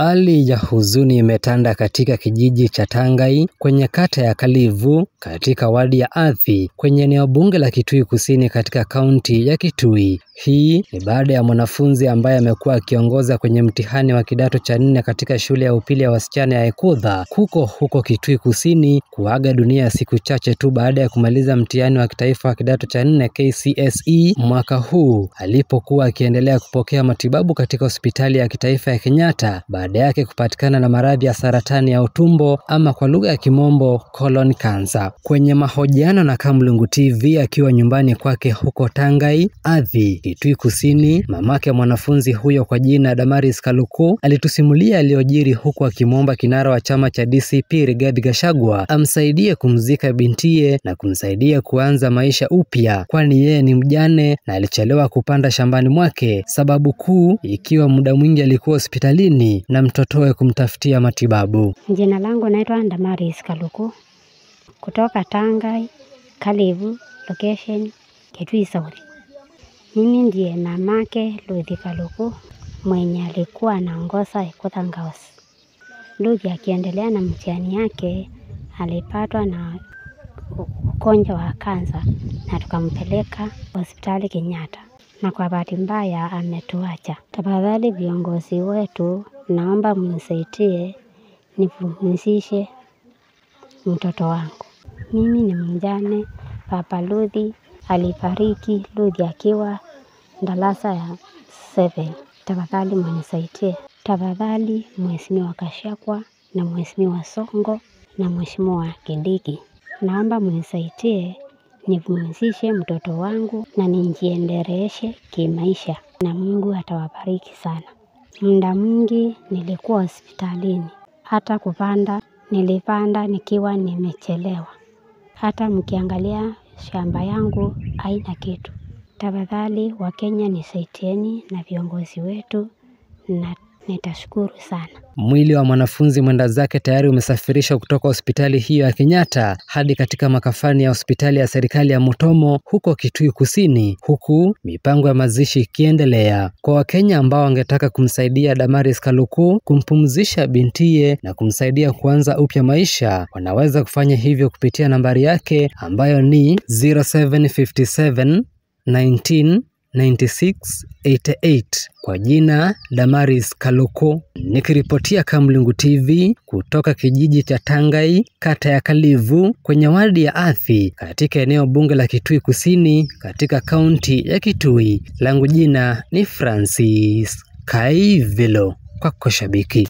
Hali ya huzuni imetanda katika kijiji cha Tangai kwenye kata ya Kalivu katika wadi ya Athi kwenye eneo bunge la Kitui Kusini katika kaunti ya Kitui. Hii ni baada ya mwanafunzi ambaye amekuwa akiongoza kwenye mtihani wa kidato cha 4 katika shule ya upili ya wasichana ya Ekutha huko Kitui Kusini kuaga dunia siku chache tu baada ya kumaliza mtihani wa kitaifa wa kidato cha 4 KCSE mwaka huu, alipokuwa akiendelea kupokea matibabu katika hospitali ya kitaifa ya Kenyatta baada yake kupatikana na maradhi ya saratani ya utumbo ama kwa lugha ya kimombo colon cancer. Kwenye mahojiano na Kamlungu TV akiwa nyumbani kwake huko Tangai, Athi, Kitui Kusini, mamake mwanafunzi huyo kwa jina Damaris Kaluku alitusimulia aliyojiri huku akimwomba kinara wa chama cha DCP Rigathi Gachagua amsaidie kumzika bintiye na kumsaidia kuanza maisha upya, kwani yeye ni mjane na alichelewa kupanda shambani mwake, sababu kuu ikiwa muda mwingi alikuwa hospitalini na mtotowe kumtafutia matibabu. Jina langu naitwa Damaris Kaluku kutoka Tangai, Kalivu, location Kitui South. Mimi ndiye mamake Luthi Kaluku mwenye alikuwa anaongoza Ekutha Girls. Luthi akiendelea na mtihani yake alipatwa na ugonjwa wa kansa na tukampeleka hospitali Kenyatta, na kwa bahati mbaya ametuacha. Tafadhali viongozi wetu, naomba mnisaidie nipumzishe mtoto wangu. Mimi ni mjane. Papa Luthi alifariki Luthi akiwa darasa ya 7. Tafadhali mnisaidie. Tafadhali Mheshimiwa Gachagua na Mheshimiwa Songo na Mheshimiwa Kindiki, naomba mnisaidie nipumzishe mtoto wangu na nijiendeleshe kimaisha, na Mungu atawabariki sana. Muda mwingi nilikuwa hospitalini, hata kupanda nilipanda nikiwa nimechelewa. Hata mkiangalia shamba yangu haina kitu. Tafadhali Wakenya nisaidieni na viongozi wetu, na nitashukuru sana. Mwili wa mwanafunzi mwenda zake tayari umesafirishwa kutoka hospitali hiyo ya Kenyatta hadi katika makafani ya hospitali ya serikali ya Mutomo huko Kitui Kusini, huku mipango ya mazishi ikiendelea. Kwa Wakenya ambao wangetaka kumsaidia Damaris Kaluku kumpumzisha bintiye na kumsaidia kuanza upya maisha, wanaweza kufanya hivyo kupitia nambari yake ambayo ni 0757 19 96 88 kwa jina Damaris Kaluku. Nikiripotia Kamlungu TV kutoka kijiji cha Tangai, kata ya Kalivu, kwenye wadi ya Athi, katika eneo bunge la Kitui Kusini, katika kaunti ya Kitui. Langu jina ni Francis Kaivilo, kwako shabiki.